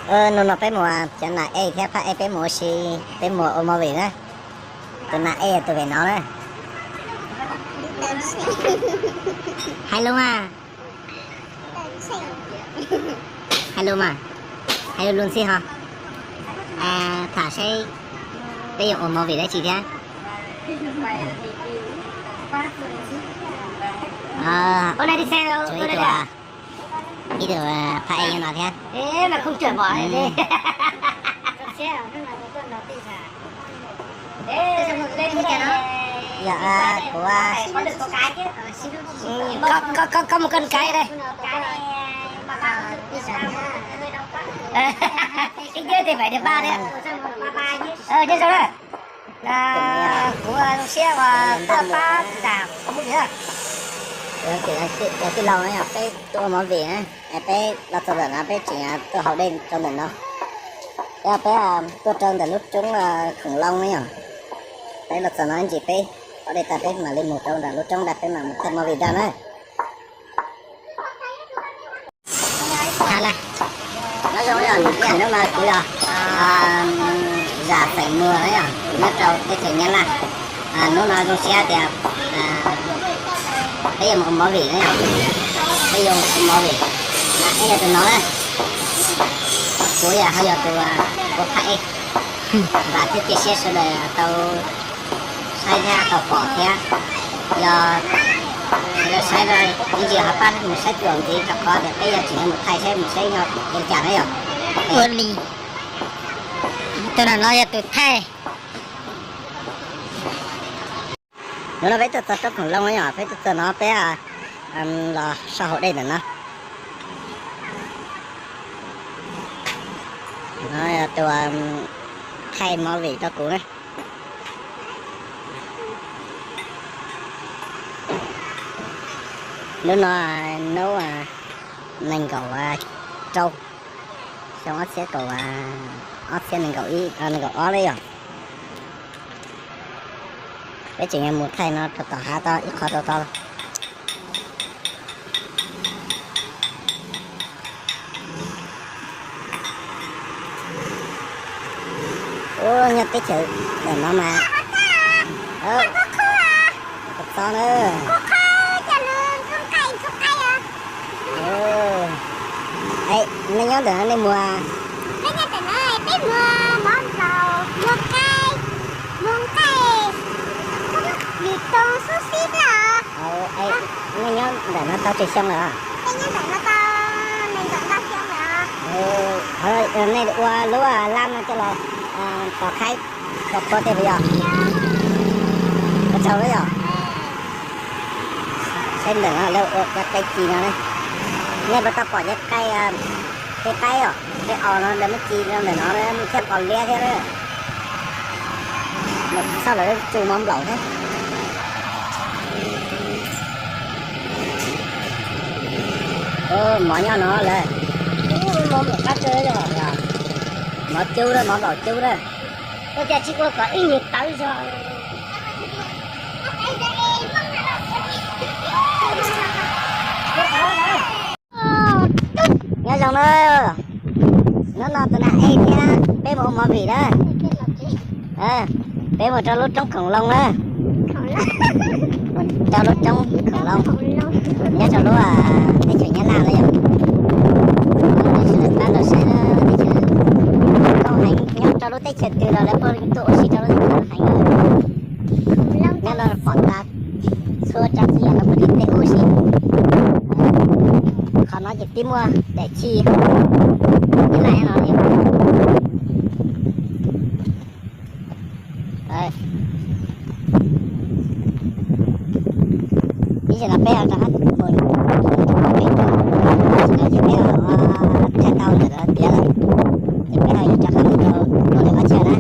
Hnub no peb mus, cov nas ej thiab phaj ej peb mus ua si, peb mus ua movie na. Tus nas ej yog tus pem no na. Hais lus mas. Hais lus mas. Hais lus lus ntxhi ho. Tham seb peb yuav ua movie dab tsi thiab. Ib tug phaj ej nyob no thiab. Yog kuv, koj mus koj kais dai. Ib nceb tes maim dias paj thiab. Nyob zoo na. Kuv zoo siab uas koj pab zam kuv mus vim. Tij laug, peb tuaj ua movie na, peb los txog ntawm no peb tseem tuaj haus dej rau ntawm no. Yog peb tuaj rau ntawm lub roob Khoom Loo na yom. Peb los txog no ib ntsis peb haus dej tag peb mam li mus rau ntawm lub roob ntawd peb mam mus thaij movie dua na. Nyob zoo, hnub no kuv yog Zam Xeem Muas na yom, nyob rau teb chaws Nyab Laj. Hnub no zoo siab tias peb yuav mus ua movie na yom, peb yuav mus ua movie. Ib yog tus no na, kuv yog ho yog tus ua phaj ej. Vam thiab cia siab sawv daws tau saib thiab tau pom thiab. Yog sawv daws saib no ib ntsis ho pab mus saib txuas ntxiv rau qhov tias peb yuav tseem yuav mus thaij saib mus saib nyob li cas na yom. Ua li, tus no no yog tus thaij. Hnub no peb tuaj txog roob Khoom Loo yom, peb tuaj txog no peb los so haus dej ntawm no. No yog tus thaij movie rau kuv na. Hnub no hnub nees nkaum rau, xyoo ob txhiab kaum, ob txhiab nees nkaum ib, nees nkaum ob na yom. Peb tseem yuav mus thaij no rau tom hav tau ib qho rau tau. Ua nyob teb chaws ntawm no mas, txo na. Nej nyob ntawm no nej mus, nej nyob ntawm no peb mus mov nplaum, mus nqaij, mus nqaij, mus toog xub xib os. Nej nyob ntawm no tau tsawg xyoo lawm? Peb nyob ntawm no tau nees nkaum ntau xyoo lawm. Nej ua lub lab no coj los tos qhaib tau puas tej puas yog? Ua tsaug na yom. Saib ntawm no lawv ua cov qe ci no ne. Nej puas tau pom cov qe, qe qaib os, qe os no lawv muab ci rau ntawm no thiab pos liab thiab na. Los txog lawv tsuj mov nplaum thiab. Mov nyob no lawm. Mov nplaum qab tsuag, mov cub na, mov nplaum cub na. Ua cas tsis ua kom ib nyuag tawv zog. Nyob zoo na, hnub no tus nas ej thiab peb mus ua movie na. Peb mus rau lub roob Khoom Loo na, rau lub roob Khoom Loo, nyob rau lub teb chaws Nyab Laj na yom. Pab los saib teb chaws Khoom Loo heev, nyob rau lub teb chaws twg los lawv puag tuaj ua si rau lub teb chaws no heev. Nyob no pom tag txhua tsav txhua yam no puag tim tej ub si. Qhov no ces twb muaj daim txij Nyab Laj no. Ib zaug no peb rov qab mus, peb thaij tau ntawm no tiav lawm, ces peb ho yuav rov qab mus rau lub ntawm qhov chaw na.